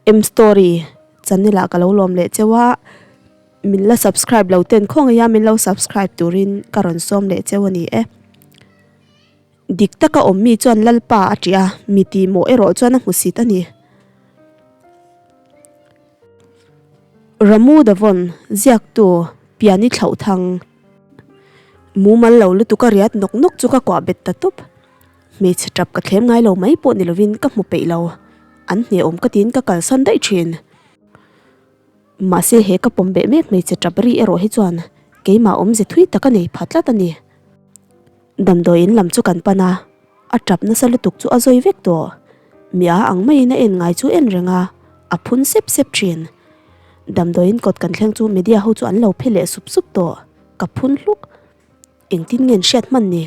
M story channel ah ka lo lawm leh cheu a, min la subscribe lo ten khawngaih a min lo subscribe turin ka rawn sawm leh cheu a ni e. Dik taka awm mi chuan Lalpa a ṭih a, mi tihmawh erawh chuan a hmusit a ni. Ramu Davon, ziaktu, Piani Thlauhthang. Mumal lo lutuk a riat nawk nawk chu ka kuah bet ta tawp. Hmeichhe tap ka thlem ngai lo mai pawh ni lovin ka hmu peih lo. An hne awm ka tiin ka kalsan daih thin. Mahse he ka pawm beh mek hmeichhe tap ri erawh hi chuan keimah awmze thui tak a nei pha tlat a ni. Damdawi in lam chu kan pan a, a tap nasa lutuk chu a zawi vek tawh. Mi a ang maiin a en ngai chu en reng a, a phun sep sep thin. Damdawi in kawt kan thleng chu media ho chu an lo phe leh sup sup tawh. Ka phun hluk. Engtin nge an hriat hman ni?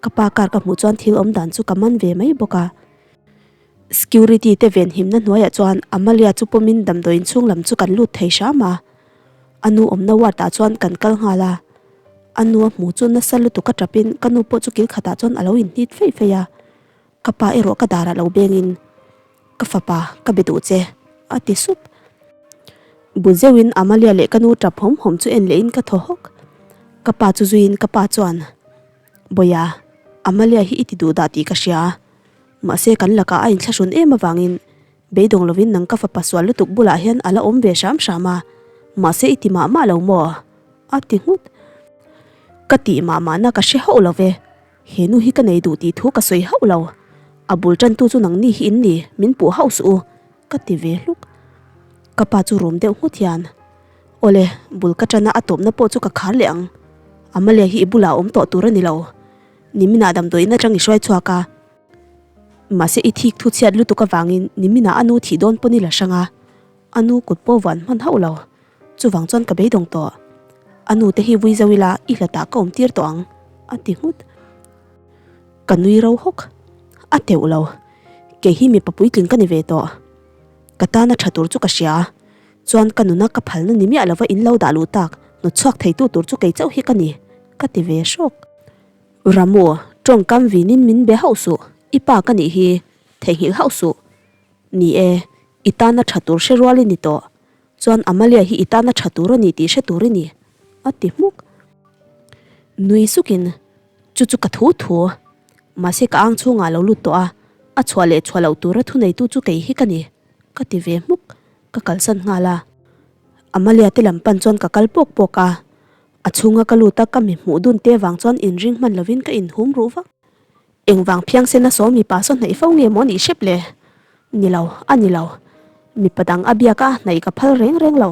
Ka pa car ka hmuh chuan thil awm dan chu ka man ve mai bawk a. Security te venhimna hnuaiah chuan Amalia chu pawmin damdawi inchhung lam chu kan lut thei hram a. A nu awmna ward ah chuan kan kal nghal a. A nu a hmu chu nasa lutuk a tapin ka nu pawh chu kil khatah chuan a lo inhnit feih feih a. Ka pa erawh ka darah lo bengin, Ka fapa, ka be duh che, a ti sup. Bu zeuhin Amalia leh ka nu tap hawm hawm chu en lehin ka thaw hawk. Ka pa chu zuiin ka pa chuan, Bawia, Amalia hi i ti duh dah tih ka hria. Mahse kan lakah a inthlahrun em avangin beidawng lovin nang ka fapa sual lutuk bulah hian a la awm ve hram hram a, mahse i ti mah mah lo maw? A ti nghut. Ka tih mah mahna ka hre hauh lo ve. He nu hi ka nei duh tih thu ka sawi hauh lo. A bul tantu chu nangni hi in ni, min puh hauh suh u, ka ti ve hluk. Ka pa chu rum deuh nghut hian, Awle, bul ka tana a tawpna pawh chu ka khar leh ang. Amalia hi i bulah a awm tawh tur a ni lo. Niminah damdawiin atang i hruai chhuak a. Mahse i thik thu chhiat lutuk avangin niminah a nu thih dawn pawn i la hrang a. A nu kut pawh vuan hman hauh lo. Chuvang chuan ka beidawng tawh. A nu te hi vui zo ila i hlatah ka awm tir tawh ang, a ti nghut. Ka nui ro hawk. A teuh lo. Kei hi mipa puitling ka ni ve tawh. Ka tana tha tur chu ka hria. Chuan ka nuna ka phalna ni miah lova in lo dah luh tak, hnawt chhuak theitu tur chu kei chauh hi ka ni, ka ti ve hrawk. Ramu, tawngkam vinin min be hauh suh, i pa ka nih hi, theihnghilh hauh suh. Ni e, i tana tha tur hre rual i ni tawh. Chuan Amalia hi i tana tha tur a ni tih hre tur i ni, a ti hmuk. Nui sukin, Chu chu ka thu thu. Mahse ka ang chhungah a lo lut tawh a, a chhuah leh chhuah loh tura thuneitu chu kei hi ka ni, ka ti ve hmuk. Ka kalsan nghal a. Amalia te lam pan chuan ka kal pawk pawk a. A chhunga ka lut a, ka mi hmuh dun te vang chuan inring hman lovin ka inhum ruh vak. Engvang phiangsen a saw mipa saw hnaih fo nge maw nih hrep le? Ni lo, a ni lo. Mipa dang a biak a, hnaih ka phal reng reng lo.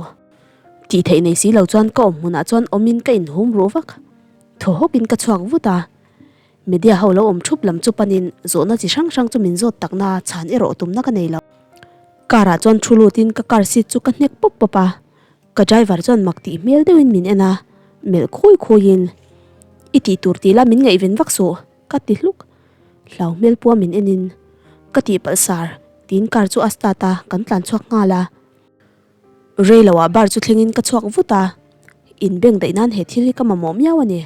Tih theih nei si lo chuan ka awm hmunah chuan awmin ka inhum ruh vak. Thaw hawkin ka chhuak vut a. Media ho lo awm thup lam chu panin zawhna chi hrang hrang chu min zawt takna chhan erawh tumna ka nei lo. Car ah chuan thu lutin ka car seat chu ka hnek pawp pawp a. Ka driver chuan mak tih hmel deuhin min en a, melh khawi khawiin, I tih tur tih la min ngaihven vak suh, ka ti hluk. Hlau hmel pua min enin, Ka tihpalh sar, tiin car chu a start a, kan tlan chhuak nghal a. Rei loah bar chu thlengin ka chhuak vut a, inbeng daih nan he thil hi ka mamawh miau a ni.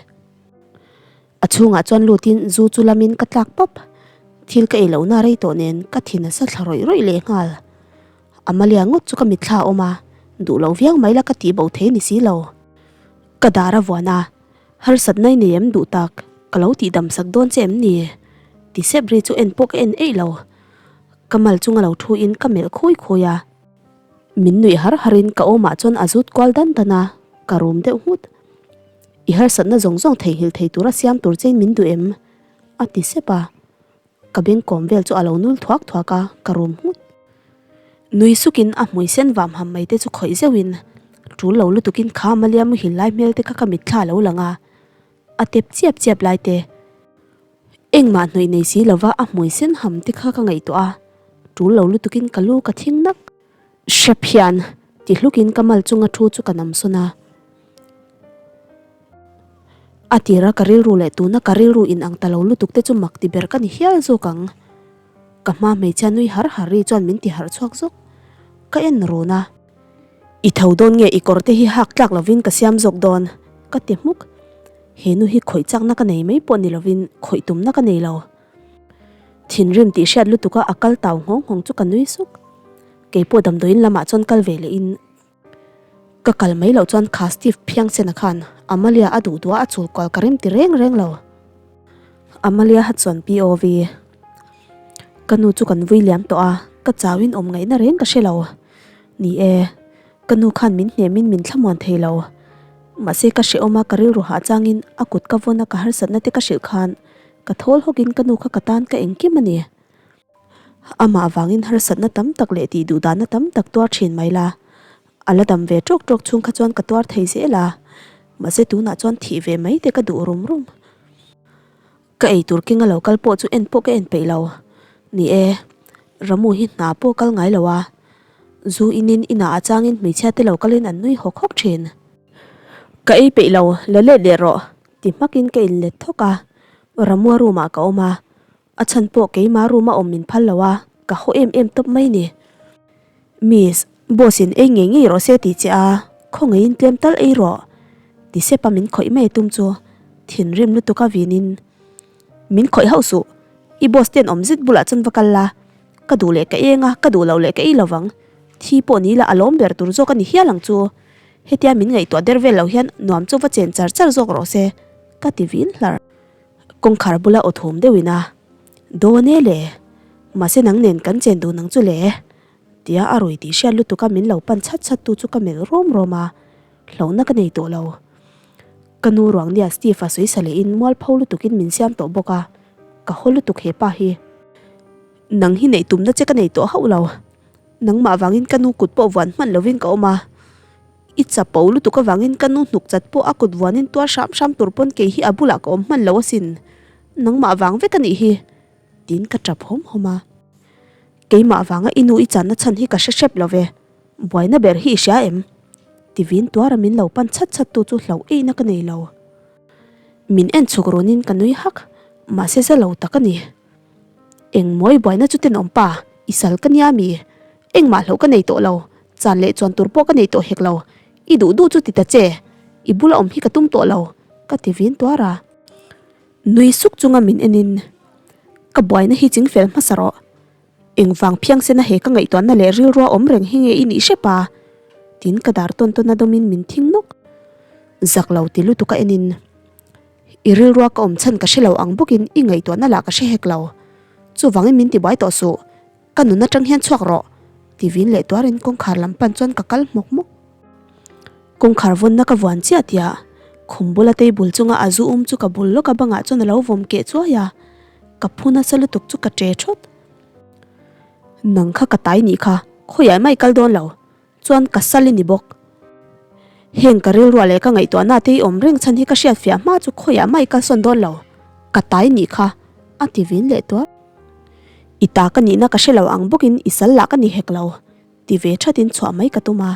A chhungah chuan lutin zu chu lamin ka tlak pap, thil ka ei lohna rei tawh nen ka thin a sa thla rawih rawih leh nghal. Amalia ngawt chu ka mitthla a awm a, duh lo viau mai la ka tih bo thei ni si lo. Ka dar a vuan a, harsatna i nei em duh tak, ka lo tih dam sak dawn che em ni? Ti sep ri chu en pawh ka en eih lo. Ka mal chunga lo thu in ka melh khawi khawi a. Min nuih har har in ka awmah chuan a zut kual dan dan a, ka rum deuh nghut. I harsatna zawng zawng theihnghilh thei tura siam tur chein min duh em? A ti sep a. Ka bengkawm vel chu a lo nul thuak thuak a, ka rum nghut. Nui sukin a hmui sen vam ham mai te chu khawih zeuhin, tul lo lutukin kha Malia muhil lai hmel te kha ka mitthla a lo lang a, a tep chiap chiap lai te. Engmah hnawih nei si lova a hmui sen ham te kha ka ngaihtuah a, tul lo lutukin ka lu ka thing nak. Hrep hian ti hlukin ka mal chunga thu chu ka namsawn a. A tira ka rilru leh tuna ka rilru in ang ta lo lutuk te chu mak ti ber ka ni hial zawk ang. Ka hma hmeichhia nui har har ri chuan min ti harh chhuak zawk. Ka en run a. I tho dawn nge i kawr te hi hak tlak lovin ka siam zawk dawn? Ka ti hmuk. He nu hi khawih chakna ka nei mai pawh ni lovin khawih tumna ka nei lo. Thinrim tih hriat lutuka a kal tau nghawng nghawng chu ka nui suk. Keipawh damdawiin lamah chuan kal ve leh in ka kal mai loh chuan kha Steve phiangsen-a khan Amalia a duh duh a a chul kual ka rem ti reng reng lo. Amalia Hudson POV Ka nu chu kan vui liam tawh a, ka chauin awm ngaihna reng ka hre lo. Ni e, ka nu khan min hnemin min thlamuan thei lo. Mahse ka hrehawm a, ka rilru hah changin a kut ka vawn a ka harsatna te ka hrilh khan ka thawl hawkin ka nu kha ka tan ka engkim a ni. Amah vangin harsatna tam tak leh tih duhdahna tam tak tuar thin mai la. A la dam ve tawk tawk chhung kha chuan ka tuar thei zel a, mahse tunah chuan thih ve mai te ka duh rum rum. Ka eitur keng a lo kal pawh chu en pawh ka en peih lo. Ni e, Ramu hi hna pawh kal ngai lo a, zu inin inah a changin hmeichhia te lo kalin an nui hawk hawk thin. Ka ei peih lo, la let leh rawh, ti hmakin ka inlet thawk a, Ramua room ah ka awm a, A chhan pawh keima room a awm min phal lo a, ka haw em em tawp mai ni. Miss, boss in ei ngei ngei rawh se ti che a, khawngaihin tlem tal ei rawh. Ti sep a min khawih mai tum chu thinrim lutuk a vinin, Min khawih hauh suh, i boss ten awm zet bulah chuan va kal la, ka duh leh ka eng a, ka duh loh leh ka ei lovang, thi pawh ni la a lawm ber tur zawk a ni hial ang chu. Hetia min ngaihtuah der vel lo hian nuam chu va chen char char zawk rawh se, ka ti vin hlar. Kawngkhar bula aw thum deuhin a, Dawn e le, mahse nang nen kan chen dun ang chu le, tia a rui tih hriat lutuk a min lo pan chhat chhat tu chu ka melh rawm rawm a, hlauhna ka nei tawh lo. Ka nu ruang nia Steve a sawi sa lehin mualpho lutukin min siam tawh bawk a, ka haw lutuk he pa hi. Nang hi neih tumna che ka nei tawh hauh lo, nangmah vangin ka nu kut pawh vuan hman lovin ka awm a, I chapo lutuk avangin ka nu hnuk chat pawh a kut vuanin tuar hram hram tur pawn kei hi a bulah ka awm hman lo asin. Nangmah vang vek a nih hi. Tiin ka tap hawm hawm a. Keimah vanga i nu i channa chhan hi ka hre hrep lo ve. Buaina ber hi i hria em? Ti vin tuara min lo pan chhat chhat tu chu hlauh eina ka nei lo. Min en chhuk runin ka nui hak. Mahse za lo tak a ni. Engmawi buaina chu tenawm pa, i sal ka nia mi? Engmah hlauh ka nei tawh lo, chan leh chuan tur pawh ka nei tawh hek lo, i duh duh chu ti ta che, i bula awm hi ka tum tawh lo, ka ti vin tuar a. Nui suk chunga min enin, Ka buaina hi ching fel hmasa rawh, engvang phiangsena he ka ngaihtuahna leh rilrua awm reng hi nge i nih hrep a? Tin ka dar tawn tawn a dawmin min thing nawk. Zak lo ti lutuk a enin, I rilrua ka awm chhan ka hre lo ang bawkin i ngaihtuahna lah ka hre hek lo. Chuvangin min tibuai tawh suh. Ka nun atang hian chhuak rawh! Ti vin leh tuarin kawngkhar lam pan chuan ka kal hmawk hmawk. Kawngkhar vawnna ka vuan chiah tia khum bula table chunga a zu um chu ka bul lawk a bangah chuan a lo vawm keh chuai a, ka phu nasa lutuk chu ka ṭe ṭhawt. Nang kha ka tai nih kha, khawiah mai kal dawn lo. Chuan ka sal i ni bawk. Heng ka rilruah leh ka ngaihtuahna te i awm reng chhan hi ka hriat fiah hma chu khawiah mah i kalsawn dawn lo, ka tai nih kha, a ti vin leh tuar. I ta ka nihna ka hre lo ang bawkin i sal lah ka ni hek lo, ti ve thatin chhuah mai ka tum a.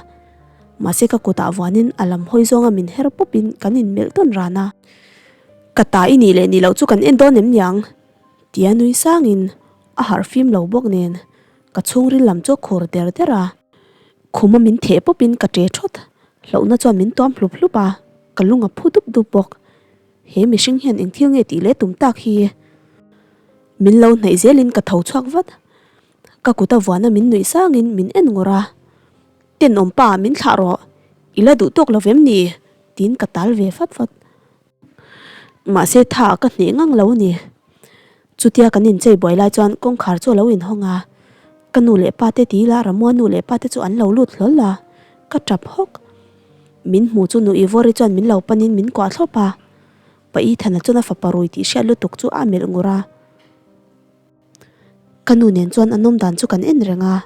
Mahse ka kutah vuanin a lam hawi zawnga min her pawpin kan inmelh tawn ran a. Ka ta i nih leh nih loh chu kan en dawn em niang? Tia nui sangin a harh fim lo bawk nen ka chhungril lam chu a khur der der a. Khuma min theh pawpin ka ṭe ṭhawt. Hlauhna chuan min tuam hlup hlup a, ka lung a phu dup dup bawk. He mihring hian eng thil nge tih leh tum tak hi? Min lo hnaih zelin ka tho chhuak vat. Ka kut a vuana min nuih sangin min en ngawrh a. Tenawm pa, min thlah rawh. I la duh tawk lo vem ni? Tiin ka tal ve fat fat. Mahse tha ka hneh ngang lo a ni. Chutia kan inchei buai lai chuan kawngkhar chu a lo inhawng a, ka nu leh pa te ti ila Ramua nu leh pa te chu an lo lut hlawl a, ka tap hawk. Min hmu chu nu Ivori chuan min lo panin min kuah thlawp a, Pa Ethana chuan a fapa rui tih hriat lutuk chu a melh ngur a. Ka nu nen chuan a nawm dan chu kan en reng a,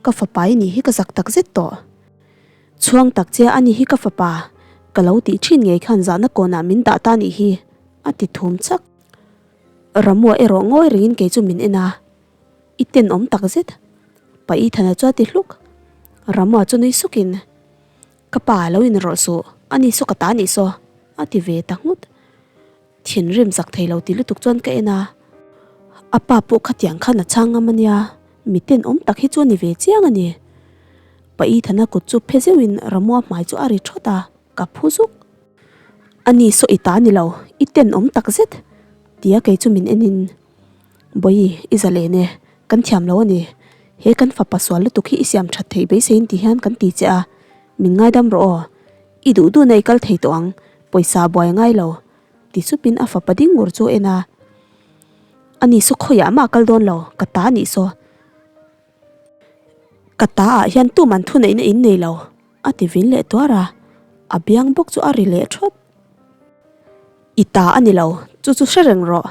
ka fapa i nih hi ka zak tak zet tawh. Chhuang tak che a ni hi ka fapa, ka lo tih thin ngei khan zahna kawnah min dah ta nih hi, a ti thum chak. Ramua erawh ngawi rengin kei chu min en a, I tenawm tak zet, Pa Ethana chu a ti hluk. Ramua chu nui sukin, Ka pa lo inrawlh suh, a ni saw ka ta nih saw, a ti ve ta nghut. Thinrim zak thei lo ti lutuk chuan ka en a, a pa pawh khatiang khan a chhang ngam a nia, mi tenawm tak hi chu a ni ve chiang a ni. Pa Ethana kut chu phe zeuhin Ramua hmai chu a ri thawt a, ka phu zuk. A ni saw i ta ni lo, i tenawm tak zet, tia kei chu min enin, Bawihi, i zalen e, kan thiam lo a ni. He kan fapa sual lutuk hi i siam that theih beiseiin ti hian kan ti che a, min ngaidam rawh aw. I duh duhna i kal thei tawh ang, pawisa a buai ngai lo, ti supin a fapa ding ngur chu a en a. Ani saw khawiah mah a kal dawn lo, ka ta anih saw. Ka ta ah hian tuman thuneihna in nei lo, a ti vin leh tuar a, a biang bawk chu a ri leh thawt. I ta a ni lo, chu chu hre reng rawh,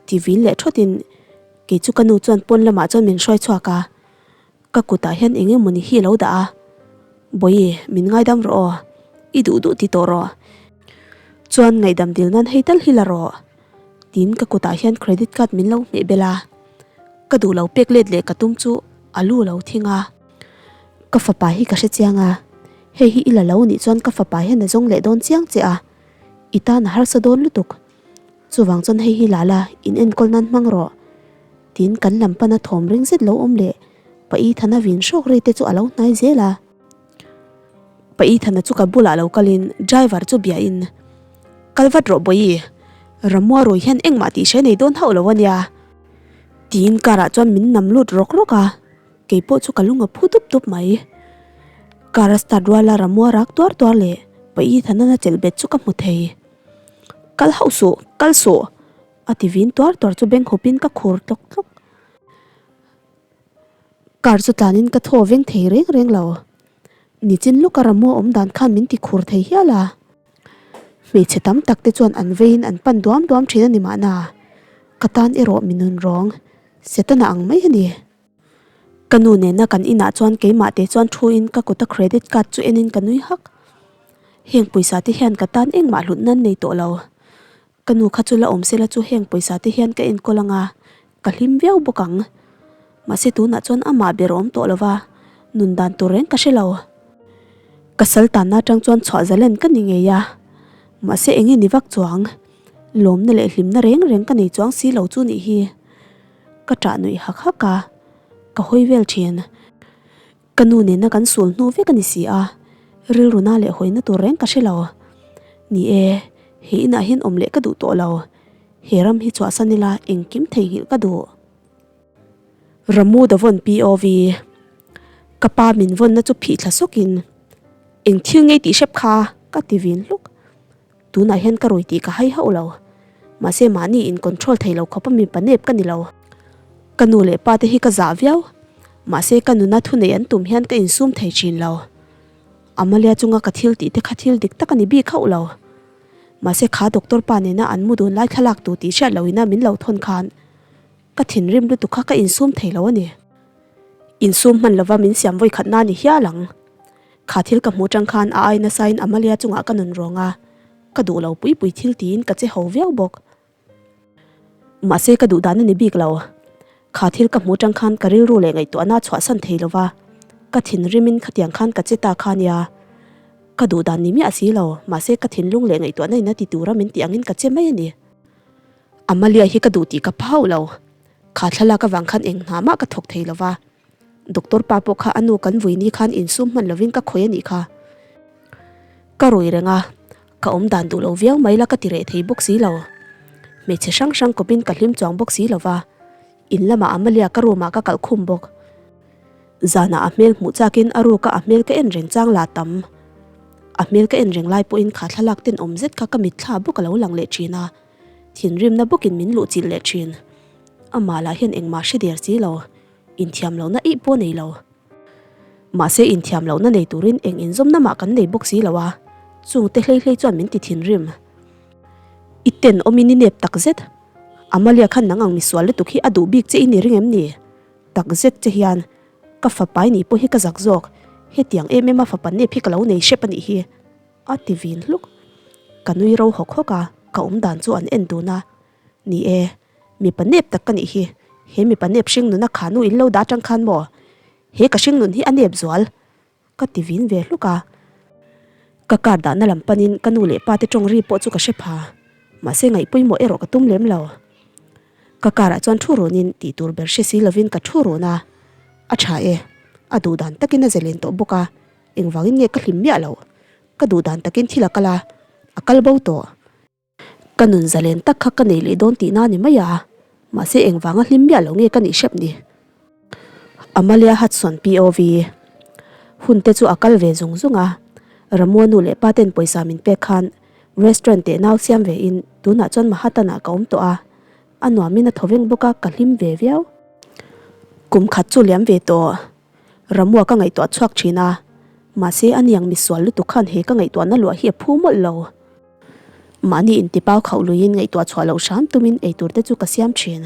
ti vin leh thawtin kei chu ka nu chuan pawn lamah chuan min hruai chhuak a, ka kutah hian eng emawni hi a lo dah a, Bawihi, min ngaidam rawh aw, i duh duh ti tawh rawh, chuan ngaihdam dil nan hei tal hi la rawh, tiin ka kutah hian credit card min lo hmeh bel a. Ka duh lo pek let leh ka tum chu a lu lo thing a. Ka fapa hi ka hre chiang a, hei hi i la lo nih chuan ka fapa hian a zawng leh dawn chiang che a, i tan a harsa dawn lutuk. Chuvang chuan hei hi la la, in enkawl nan hmang rawh. Tiin kan lam pana thawm ring zet lo awm leh Pa Ethana vin hrawk rei te chu a lo hnai zel a. Pa Ethana chu ka bulah lo kalin driver chu biain, Kal vat rawh Bawihi, Ramua rui hian engmah tih hre nei dawn hauh lo a nia. Tiin car ah chuan min nam lut rawk rawk a, kei pawh chu ka lung a phu dup dup mai. Car a start rual a Ramua rak tuar tuar leh Pa Ethana na chelh bet chu ka hmu thei. Kal hauh suh, kal suh! A ti vin tuar tuar chu beng hup in ka khur tlawk tlawk. Car chu tlanin ka thaw veng thei reng reng lo. Nichin lawka Ramua awm dan khan min ti khur thei hial a. Hmeichhe tam tak te chuan an veiin an pan duam duam thin a ni mahna. Ka tan erawh mi nun rawng, Setana ang mai a ni. Ka nu nena kan inah chuan keimah te chuan thu in ka kuta credit card chu enin ka nui hak. Heng pawisa te hian ka tan engmah hlut nan nei tawh lo. Ka nu kha chu la awm sela chu heng pawisa te hian ka enkawl anga ka hlim viau bawk ang. Mahse tunah chuan amah ber awm tawh lova nun dan tur reng ka hre lo. Ka sal tanna atang chuan chhuah zalen ka ni ngei a, mahse eng nge ni vak chuang? Lawmna leh hlimna reng reng ka nei chuang si lo chu nih hi. Ka ṭah nuih hak hak a, ka hawi vel ṭhin. Ka nu nena kan sul hnu vek a ni si a, rilruna leh hawina tur reng ka hre lo. Ni e, he inah hian awm leh ka duh tawh lo. He ram hi chhuahsan ila engkim theihnghilh ka duh. Ramu Davon POV Ka pa min vawnna chu phih thla sawkin, Eng thil ngei tih hrep kha? ka ti vin hluk. Tunah hian ka rui tih ka hai hauh lo. Mahse mahni in control thei lo khawpa mipa nep ka ni lo. Ka nu leh pa te hi ka zah viau. Mahse ka nuna thunei an tum hian ka insum thei thin lo. Amalia chunga ka thil tih te kha thil dik tak a ni bik hauh lo. Mahse kha doctor pa nena an mu dun lai thlalak tu tih hriat loh ina min lo thawn khan ka thinrim lutuk kha ka insum thei lo a ni. Insum hman lova min siam vawi khat na ni hial ang. Kha thil ka hmuh tang khan a ai nasain Amalia chungah ka nun rawng a, ka duh lo pui pui thil tiin ka che ho viau bawk. Mahse ka duh dan a ni bik lo. Kha thil ka hmuh tang khan ka rilru leh ngaihtuahna a chhuahsan thei lo va, ka thinrimin khatiang khan ka che ta kha nia. Ka duh dan ni miah si lo, mahse ka thinlung leh ngaihtuahna in a ti tura min tih angin ka che mai a ni. Amalia hi ka duh tih ka pha hauh lo. Kha thlalak avang khan eng hna mah ka thawk thei lo va. Doctor pa pawh kha a nu kan vui ni khan insum hman lovin ka khawih a nih kha. Ka rui reng a, ka awm dan duh lo viau mai la ka ti reh thei bawk si lo. Hmeichhe hrang hrang kawpin ka hlim chuang bawk si lo va, in lamah Amalia ka room ah ka kalh khum bawk. Zanah a hmel hmuh chakin a ruka a hmel ka en reng chang la tam. A hmel ka en reng lai pawhin kha thlalak tenawm zet kha ka mitthla bawk a lo lang leh thin a. Thinrimna bawkin min luh chilh leh thin. Amah lah hian engmah hre der si lo, inthiam lohna ih pawh nei lo. Mahse inthiam lohna nei turin eng inzawmna mah kan nei bawk si lo a, chungte hlei hlei chuan min ti thinrim. I ten awmin i nep tak zet. Amalia khan nang ang misual lutuk hi a duh bik che i ni ring em ni? Tak zet che hian ka fapa i nih pawh hi ka zak zawk, hetiang em em a fapa nep hi ka lo nei hrep a nih hi. A ti vin hluk. Ka nui ro hawk hawk a, ka awm dan chu an en dun a. Ni e, mipa nep tak ka nih hi. He mipa nep hring nuna kha nu in lo dah atang khan maw? He ka hring nun hi a nep zual. Ka ti vin ve hluk a. Ka car dahna lam panin ka nu leh pa te tawng ri pawh chu ka hre pha. Mahse ngaih pawimawh erawh ka tum lem lo. Ka car ah chuan thu runin tih tur ber hre si lovin ka thu run a. A tha e, a duh dan takin a zalen tawh bawk a. Engvangin nge ka hlim miah loh? Ka duh dan takin thil a kal a, a kal bo tawh. Ka nun zalen tak kha ka nei leh dawn tihna a ni mai a, mahse engvanga hlim miah lo nge ka nih hrep ni? Amalia Hudson POV. Hun te chu a kal ve zung zung a, Ramua nu leh pa ten pawisa min pek khan restaurant teh nau siam ve in tunah chuan Manhattan ah ka awm tawh a, a nuam in a thaw veng bawk a ka hlim ve viau. Kum khat chu liam ve tawh. Ramua ka ngaihtuah chhuak thin a, mahse a niang misual lutuk khan he ka ngaihtuahna luah hi a phu mawlh lo. Mahni intipau khauh luiin ngaihtuah chhuah loh hram tumin eitur te chu ka siam thin.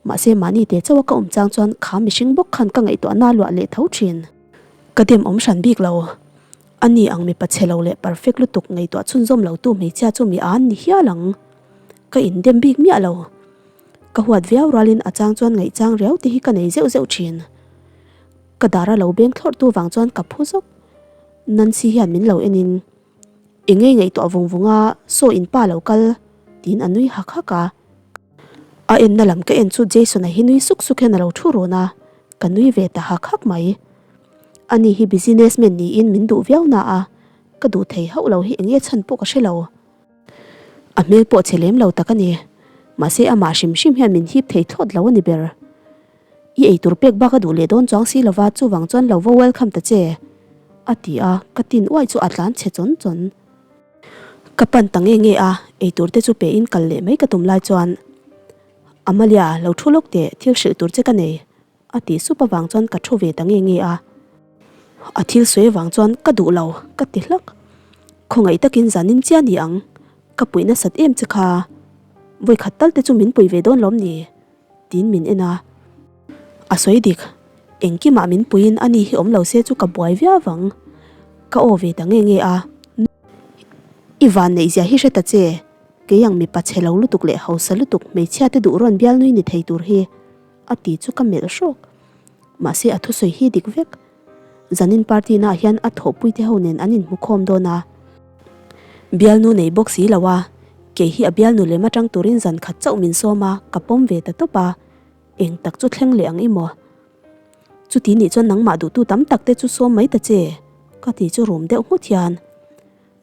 Mahse mahni te chauha ka awm chang chuan kha mihring bawk khan ka ngaihtuahna luah leh tho thin. Ka dem awm hran bik lo. A ni ang mipa chhe lo leh perfect lutuk ngaihtuah chhunzawm lo tu hmeichhia chu mi a an ni hial ang. Ka indem bik miah lo. Ka huat viau rualin a chang chuan ngaihchang riau te hi ka nei zeuh zeuh thin. Ka dara lo beng thlawrh tu vang chuan ka phu zawk. Nancy hian min lo en in I ngei ngaihtuah vung vung a, saw in pa lo kal, tiin a nui hak hak a. A enna lam ka en chu Jason-a hi nui suk suk hian a lo thu run a, ka nui ve ta hak hak mai. Ani hi businessman niin min duh viau na a, ka duh thei hauh lo hi enge chhan pawh ka hre lo. A hmel pawh chhe lem lo tak a ni, mahse amah hrim hrim hian min hip thei thlawt lo a ni ber. I eitur pek bak a duh leh dawn chuang si lova chuvang chuan lo va welcome ta che a ti a, ka tin uaih chu a tlan chhe chawn chawn. Ka pan ta nge nge a, eitur te chu pe in kal leh mai ka tum lai chuan Amalia lo thu lawk teh thil hrilh tur che ka nei a tih sup avang chuan ka thu ve ta nge nge a. A thil sawi avang chuan ka duh lo ka ti hlak. Khawngaih takin zanin chiah ni ang, ka puih nasat em che kha vawikhat tal te chu min pui ve dawn lawm ni? Tiin min en a. A sawi dik, engkimah min puiin ani hi awm lo se chu ka buai viau vang. Ka aw ve ta nge nge a. I van neih zia hi hre ta che, kei ang mipa chhe lo lutuk leh hausa lutuk hmeichhia te duh rawn bial nui ni thei tur hi, a ti chu ka melh hrawk. Mahse a thusawi hi dik vek. Zanin party naah hian a thawhpui te ho nen an inhmu khawm dawn a. Bialnu nei bawk si lo a, kei hi a bialnu lem atang turin zan khat chauh min sawm a, ka pawm ve ta tawp a, eng tak chu thleng leh ang i maw? Chuti nih chuan nangmah duhtu tam tak te chu sawm mai ta che, ka ti chu rum deuh nghut hian.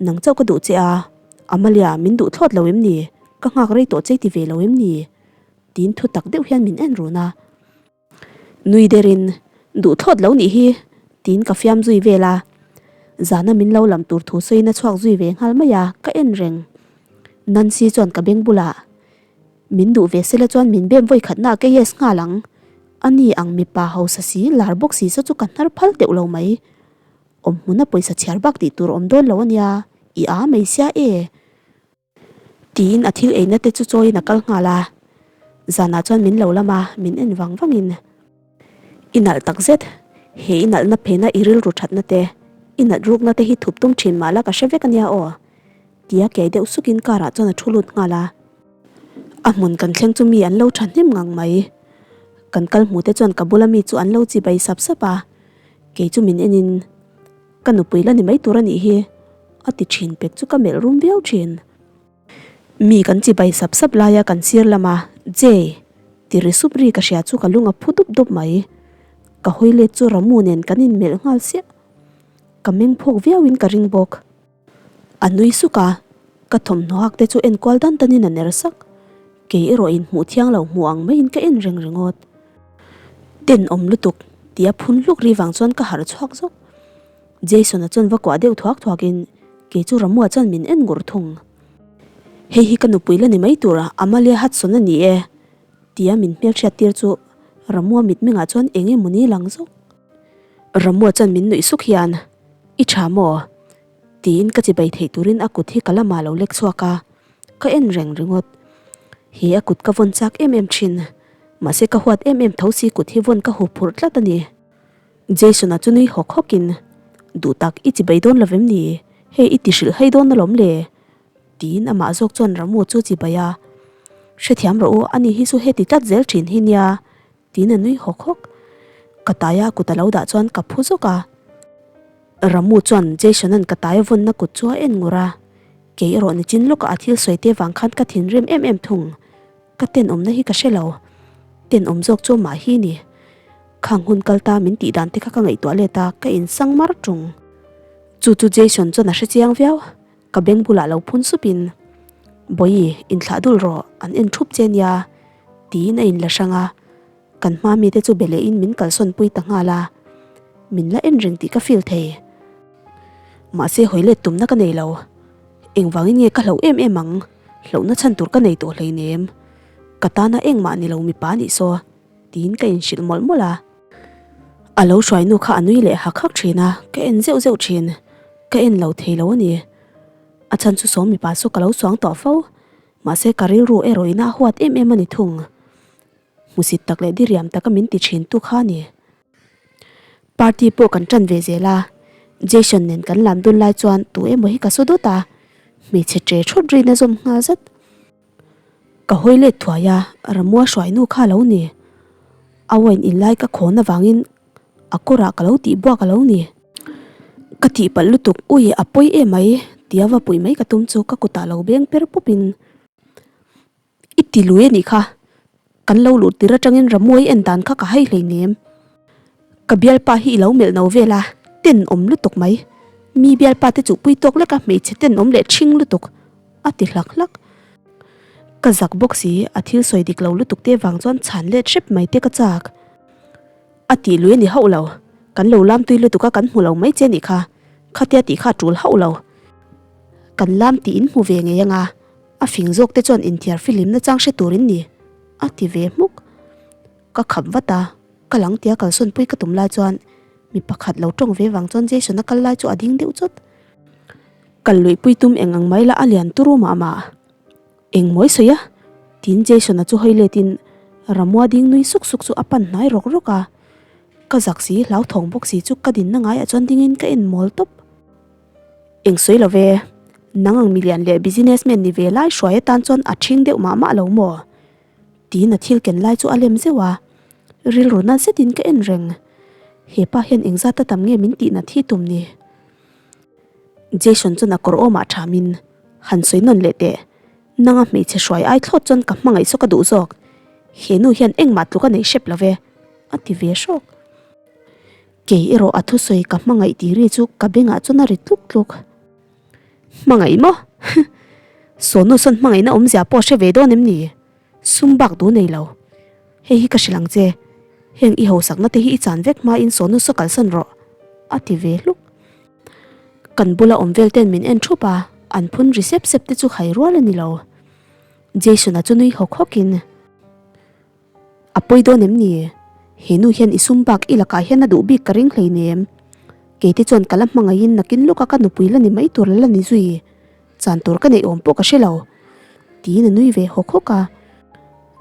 Nang chauh ka duh che a, Amalia min duh thlawt lo em ni? Ka nghak rei tawh che ti ve lo em ni? Tiin thu tak deuh hian min en run a. Nui derin, Duh thlawt lo nih hi, tiin ka fiam zui vel a. Zana min lo lam tur thu sawiin a chhuak zui ve nghal mai a, ka en reng. Nancy chuan ka beng bulah, Min duh ve sela chuan min bem vawi khatna ka yes nghal ang. Ani ang mipa hausa si, lar bawk si saw chu ka hnar phal teuh lo mai. Awm hmuna pawisa chhiar bak tih tur awm dawn lo ania, i aa mai sia e. Tiin a thil eina te chu chawiin a kal nghal a, zanah chuan min lo lam a, min en vang vangin, I nalh tak zet, he i nalhna phena i rilru thatna te, i nat rukna te hi thup tum thin mah la ka hre vek ania aw, tia kiai deuh sukin car ah chuan a thu lut nghal a. A hmun kan thleng chu mi an lo tha hnem ngang mai. Kan kal hmu te chuan ka bula mi chu an lo chibai sap sap a, kei chu min enin, Ka nupui la ni mai tur a nih hi, a ti thin pek chu ka melh rum viau thin. Mi kan chibai sap sap laia kan sir lama Jay ti ri sup ri ka hria chu ka lung a phu dup dup mai. Ka hawi let chu Ramu nen kan inmelh nghal siah. Ka meng phawk viauin ka ring bawk. A nui suk a, ka thawmhnaw hak te chu enkual dan danin a ner sak. Kei erawh in hmuh thiang lo hmuh ang maiin ka en reng ringawt. Tenawm lutuk tia phun hluk ri vang chuan ka harh chhuak zawk. Jason-a chuan va kuah deuh thuak thuakin kei chu Ramua chuan min en ngur thung. Hei hi ka nupui la ni mai tur Amalia Hudson a ni e tia min hmelhriat tir chu Ramua mitmengah chuan eng emaw ni lang zawk. Ramua chuan min nuih suk hian I tha maw? Tiin ka chibai theih turin a kut hi ka lamah lo lek chhuak a, ka en reng ringawt. He a kut ka vawn chak em em thin, mahse ka huat em em tho si kut hi vawn ka hup phurh tlat a ni. Jason-a chu nui hawk hawkin, Duh tak, i chibai dawn lo vem ni? Hei i ti hrilh hai dawn alawm le? Tiin amah zawk chuan Ramu chu chibai a, Hrethiam rawh u, ani hi chu heti tlat zel thin hi nia, Tiin a nui hawk hawk. Ka taia a kut a lo dah chuan ka phu zawk a. Ramu chuan Jason-a'n ka taia vawnna kut chu a en ngur a. Kei erawh nichin lawkah a thil sawi te vang khan ka thinrim em em thung. Ka tenawmna hi ka hre lo. Tenawm zawk chu mah hi ni. Khang hun kal ta min tih dan te kha ka ngaihtuah let a, ka insang mar tung. Chu chu Jason chuan a hre chiang viau. Ka beng bulah lo phun supin, Bawihi, inthlah dul rawh, an en thup che nia, tiin a inla hrang a. Kan hma mite chu be lehin min kalsawn pui ta nghal a, min la en reng tih ka feel thei. Mahse hawi let tumna ka nei lo. Engvangin nge ka hlauh em em ang? Hlauhna chhan tur ka nei tawh hleinem. Ka tana engmah ni lo mipa nih saw tiin ka inhrilh mawlh mawlh a. A lo hruai nu kha a nui leh hak hak thin a, ka en zeuh zeuh thin. Ka en lo thei lo a ni. A chhan chu saw mipa saw ka lo suang tawh fo. Mahse ka rilru erawh ina a huat em em a ni thung. Hmusit tak leh diriam taka min ti thin tu kha a ni. Party pawh kan tan ve zel a, Jason nen kan lam dun lai chuan tu emaw hi ka saw dawt a, hmeichhe ṭe ṭhawt rin a zawm nghal zat. Ka hawi let thuai a, Ramua hruai nu kha a lo ni. A wine in lai ka khawn avangin a kawrah ka lo tih buak a lo ni. Ka tihpalh lutuk, ui a pawi em mai tia va puih mai ka tum chu ka kutah lo beng per pawpin I ti lui a nih kha, kan lo luh tir atangin Ramuai en dan kha ka hai hleinem. Ka bialpa hi i lo melh no vel a, tenawm lutuk mai. Mi bialpa te chuhpui tawk lek a hmeichhe tenawm leh ṭhing lutuk, a ti hlak hlak. Ka zak bawk si, a thil sawi dik lo lutuk te vang chuan chhan let hrep mai te ka chak. A tih lui a ni hauh lo. Kan lo lam tui lutuk a kan hmu lo mai che nih kha. Khatia tih kha a tul hauh lo. Kan lam tih in hmu ve ngei anga a fing zawk te chuan inthiar filim nachang hre tur in ni a ti ve hmuk. Ka khap vat a, ka lang tia kalsawn pui ka tum lai chuan mi pakhat lo tawng ve vang chuan Jason a kal lai chu a ding deuh chawt. Kal luih pui tum eng ang mai la a lian turu mah mah. Eng mawi sawi a? Tiin Jason-a chu hawi letin Ramua ding nui suk suk chu a pan hnai rawk rawk a. Ka zak si, hlauthawng bawk si chu ka dinna ngaiah chuan dingin ka en mawl tawp. Eng sawi lo ve, nang ang milian leh businessman ni ve lai hruai atan chuan a ṭhing deuh mah mah lo maw? Tiin a thil ken lai chu a lem zeuh a, rilru na zetin ka en reng. He pa hian engzat a tam nge min tih nat hi tum ni? Jason chuan a kawr awmah thamin, Han sawi nawn leh teh, nanga hmeichhe hruai ai thlawt chuan ka hmangaih saw ka duh zawk, he nu hian engmah tluk a nei hrep lo ve, a ti ve hrawk. Kei erawh a thusawi ka hmangaih tih ri chu ka bengah chuan a ri tluk tluk. Hmangaih maw? Sawnu sawn hmangaihna awmzia pawh a hre ve dawn em ni? Sum bak duh nei lo. Hei hi ka hrilh ang che, heng i hausakna te hi i chan vek hmain sawnu saw kalsan rawh, a ti ve hluk. Kan bula awm vel ten min en thup a, an phun ri sep sep te chu hai rual a ni lo. Jason-a chu nui hawk hawkin, A pawi dawn em ni? He nu hian i sum bak i lakah hian a duh bik ka ring hleinem. Kei te chuan ka la hmangaihin nakin lawka ka nupui la ni mai tur la la ni zui. Chan tur ka neih awm pawh ka hre lo. Tiin a nui ve hawk hawk a.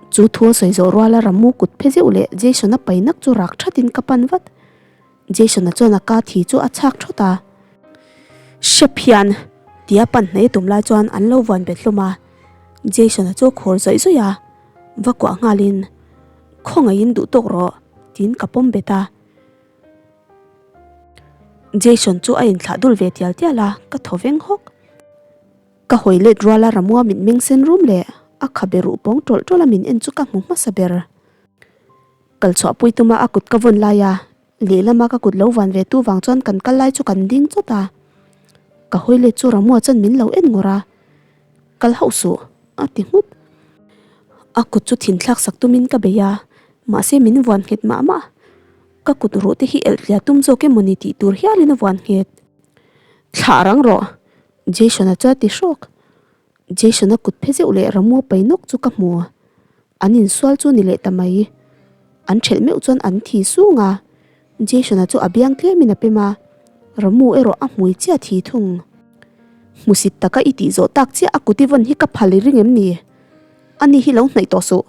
Chu thu a sawi zawh ruala Ramu kut phe zeuh leh Jason-a pai nak chu rak thatin ka pan vat. Jason-a chuan a ka thi chu a chhak thawt a. Hrep hian! Tia pan hnai tum lai chuan an lo vuan bet hlawm a. Jason-a chu a khur zawih zawih a, va kuah nghalin, Khawngaihin duh tawk rawh, tiin ka pawm bet a. Jason chu a inthlah dul ve tial tial a, ka thaw veng hawk. Ka hawi let ruala Ramua mit meng sen rum leh a khabe ruh pawng tawlh tawlh a min en chu ka hmu hmasa ber. Kal chhuahpui tuma a kut ka vawn lai a, lehlama ka kut lo van ve tu vang chuan kan kal lai chu kan ding chawt a. Ka hawi let chu Ramua chuan min lo en ngawrh a, Kal hauh suh, a ti nghut. A kut chu thinthlak sak tumin ka bei a, mahse min vuan nghet mah mah. Ka kut ruh te hi elh tliah tum zawk emawni tih tur hialin a vuan nghet. Thlah rang rawh, Jason-a chu a ti hrawk. Jason-a kut phe zeuh leh Ramua pai nawk chu ka hmu. An insual chu ni leh ta mai. An ṭhelh meuh chuan an thi sung a, Jason-a chu a biang tlemin a pem a, Ramu erawh a hmui chiah thi thung. Hmusit taka i tih zawh tak chiah a kut i vawn hi ka phal i ring em ni? Ani hi lo hnaih tawh suh,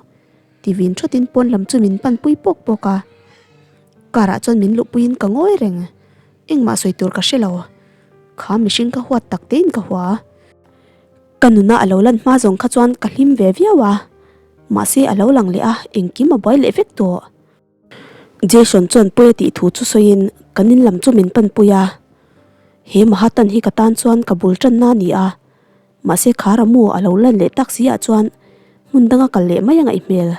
ti vin ṭhawtin pawn lam chu min panpui pawk pawk a. Car ah chuan min luhpuiin ka ngawi reng, engmah sawi tur ka hre lo. Kha mihring ka huat tak tein ka hua. Ka nuna a lo lan hma zawng kha chuan ka hlim ve viau a, mahse a lo lang leh a, engkim a buai leh vek tawh. Jason chuan pawi a tih thu chu sawiin kan in lam chu min panpui a, he Mahatan hi ka tan chuan ka bul tanna a ni a, mahse kha Ramu a lo lan leh tak si ah chuan hmun danga kal leh mai a ngaih hmel.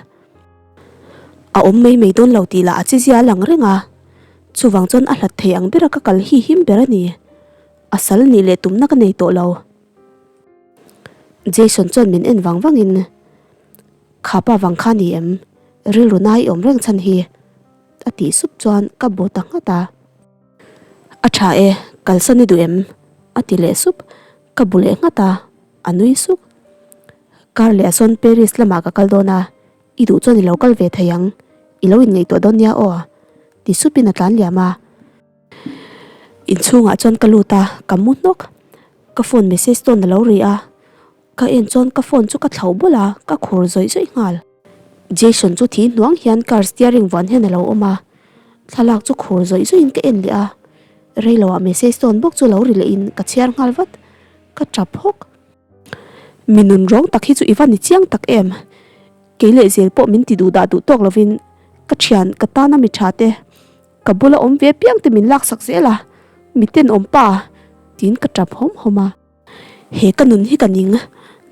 A awm mai mai dawn lo tih lah a chizia a lang reng a, chuvang chuan a hlat thei ang bera ka kal hi him ber a ni. A sal nih leh tumna ka nei tawh lo. Jason chuan min en vang vangin, Kha pa vang kha ni em? Rilru nai i awm reng chhan hi a tih sup chuan ka bu ta nghat a. A tha e, kalsan i duh em? a ti leh sup. Ka bu leh nghat a, a nui suk. Kar leh a sawn Paris lamah ka kal dawn a, i duh chuan i lo kal ve thei ang, i lo inngaihtuah dawn nia aw ti supin a tlan liam a. Inchhungah chuan ka lut a, ka mu hnawk. Ka phone message tawn a lo ri a, ka en chuan ka phone chu ka thlauh bawlh a, ka khur zawih zawih nghal. Jason chu thi hnuang hian car steering vuan hian a lo awm a, thlalak chu khur zawih zawih in ka en leh a, reiloah message tawn bawk chu lo ri leh in ka chhiar nghal vat, ka tap hawk. Mi nun rawng tak hi chu i va ni chiang tak em? Kei leh zel pawh min ti duh dah duh tawk lovin ka thian ka tana mi tha te ka bula awm ve piang te min laksak zel a, mi tenawm pa tiin ka tap hawm hawm a. He ka nun hi ka ning,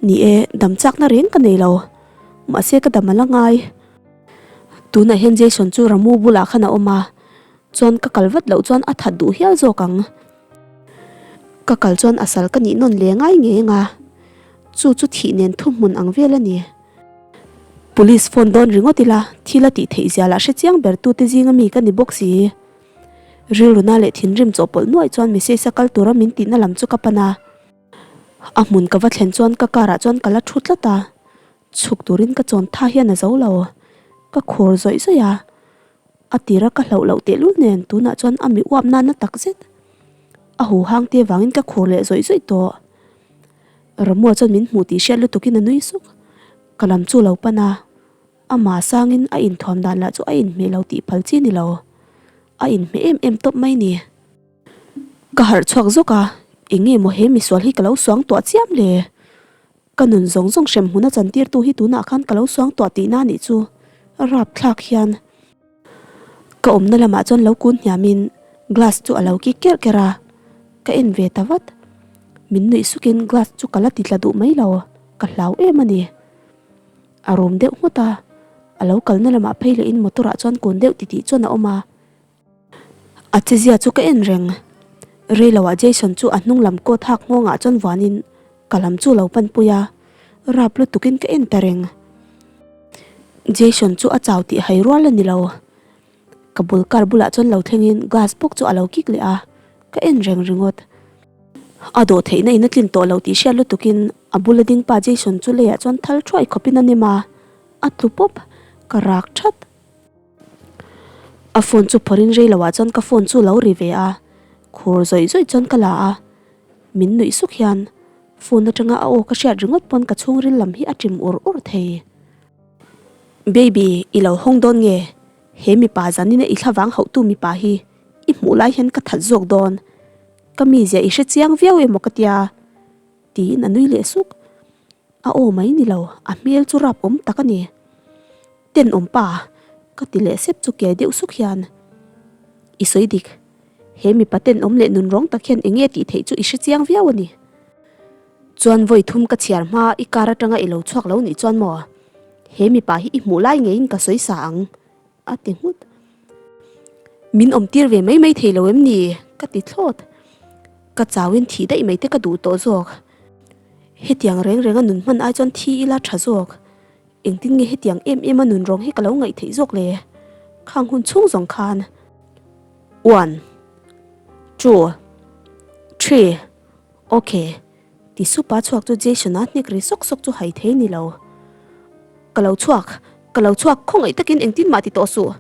ni e, dam chakna reng ka nei lo. Mahse ka dam a la ngai. Tunah hian Jason chu Ramu bulah khan a awm a, chuan ka kal vat loh chuan a that duh hial zawk ang. Ka kal chuan a sal ka nih nawn leh ngai ngei ang a, chu chu thih nen thuhmun ang vel a ni. Police phone dawn ringawt ila, thil a tih theih zia lah hre chiang ber tute zinga mi ka ni bawk si. Rilruna leh thinrim chawhpawlh nuaih chuan message a kal tura min tihna lam chu ka pan a. A hmun ka va thlen chuan ka car ah chuan ka la thu tlat a, chhuk turin ka chawn tha hian a zo lo. Ka khur zawih zawih a, a tira ka hlauh loh tehlul nen tunah chuan a mi uap nana tak zet. A huhang te vangin ka khur leh zawih zawih tawh. Ramua chuan min hmuh tih hriat lutukin a nui suk. Ka lam chu lo pan a. Amah sangin a inthuam dan lah chu a inhmeh lo tih phal chi ni lo. A inhmeh em em tawp mai ni. Ka harh chhuak zawk a, eng nge maw he misual hi ka lo suang tuah chiam le? Ka nun zawng zawng hrem hmun a chantirtu hi tunah khan ka lo suang tuah tihna anih chu rapthlak hian. Ka awmna lamah chuan lo kun hniamin glass chu a lo kik kerh kerh a, ka en ve ta vat. Min nuih sukin glass chu ka la ti tla duh mai lo, ka hlau em a ni. A rum deuh nghut a, a lo kalna lamah phei lehin motor ah chuan kun deuh titih chuan a awm a. A chezia chu ka en reng. Reiloah Jason chu a hnung lam coat hak nghawngah chuan vuanin ka lam chu lo panpui a, rap lutukin ka en ta reng. Jason chu a chau tih hai rual a ni lo. Ka bul car bulah chuan lo thlengin glass bawk chu a lo kik leh a, ka en reng ringawt. A dawh theihna in a tlin tawh lo tih hriat lutukin a bula ding pa Jason chu leiah chuan thal thuai khawpin a nem a, a tlu pawp, ka rak that. A phone chu phawrhin rei loah chuan ka phone chu lo ri ve a, khur zawih zawih chuan ka la a, min nuih suk hian phone atanga a aw ka hriat ringawt pawn ka chhungril lam hi a ṭim ur ur thei. Baby, i lo hawng dawn nge? He mipa zanina i thlavang hauhtu mipa hi i hmuh lai hian ka that zawk dawn. Ka mizia i hre chiang viau emaw ka tia? Tiin a nui leh suk. A aw mai ni lo, a hmel chu rap awm tak a ni. Tenawm pa, ka ti leh sep chu kiai deuh suk hian. I sawi dik, he mipa tenawm leh nunrawng tak hian eng nge tih theih chu i hre chiang viau a ni. Chuan vawi thum ka chhiar hma i car atanga i lo chhuak lo nih chuan maw? He mipa hi i hmuh lai ngeiin ka sawi sa ang, a ti nghut. Min awm tir ve mai mai thei lo em ni? ka ti thlawt. Ka chauin thih daih mai te ka duh tawh zawk. Hetiang reng renga nun hman ai chuan thi ila tha zawk. Engtin nge hetiang em em a nun rawng hi ka lo ngaih theih zawk le? Khang hun chhung zawng khan. One. Two. Three. Ok. Ti sup a chhuak chu Jason-a hnek ri sawk sawk chu hai thei ni lo. Ka lo chhuak, ka lo chhuak, khawngaih takin engtin mah ti tawh suh.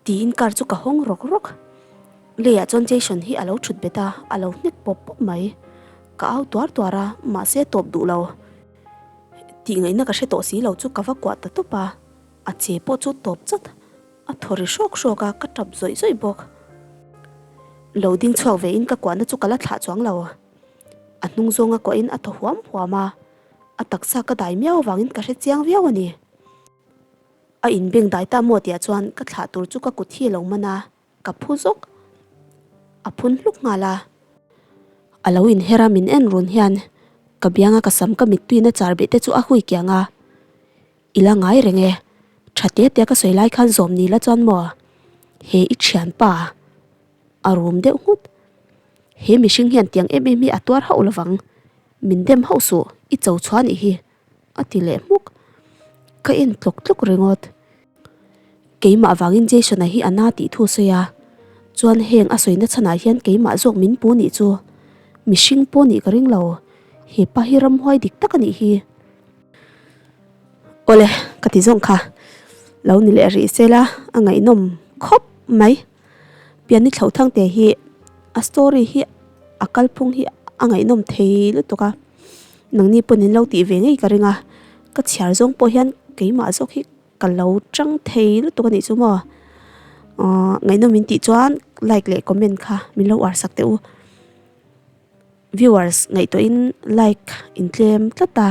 Tiin car chu ka hawng rawk rawk. Leiah chuan Jason hi a lo thut bet a, a lo hnek pawp pawp mai. Ka au tuar tuar a, mahse a tawp duh lo. Tih ngaihna ka hre tawh si lo chu ka va kuah ta tawp a, a che pawh chu tawp chawt. A thaw ri hrawk hrawk a, ka tap zawih zawih bawk. Lo ding chhuak ve in ka kuahna chu ka la thlah chuang lo. A hnung zawnga kuahin a thaw huam huam a, a taksa ka dai miau avangin ka hre chiang viau a ni. A inbeng dai ta maw tihah chuan ka thlah tur chu ka kut hi a lo man a, ka phu zawk. A phun hluk nghal a. A lo inher a min en run hian ka bianga ka sam ka mittuina char beh te chu a hui kiang a. I la ngai reng e, tha te te ka sawi lai khan zawm ni la chuan maw? He i thianpa a rum deuh nghut. He mihring hian tiang em em hi a tuar hauh lovang, min dem hauh suh, i cho chhuah anih hi, a ti leh hmuk. Ka en tlawk tlawk ringawt. Keimah vangin Jason-a hi a na tih thu a sawi a, chuan heng a sawina chhanah hian keimah zawk min pu nih chu mihring pawh nih ka ring lo, he pa hi ramhuai dik tak a nih hi. Awle, ka ti zawng kha, lo ni leh rih se la a ngaihnawm khawp mai. Piani Thlohthangte hi a story hi a kalphung hi a ngaihnawm thei lutuk a, nangni pawn in lo tih ve ngei ka ring a, ka chhiar zawng pawh hian keimah zawk hi ka lo chang thei lutuk a nih chu maw ahh ngaihnawm in tih chuan like leh comment kha min lo uar sak teh u viewers ngaihtuah in like in tlem tlat a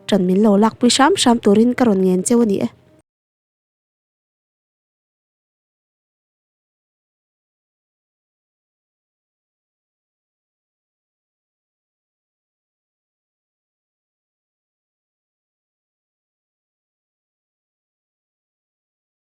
ṭan min lo lak pui hram hram turin ka rawn ngen cheu a ni e.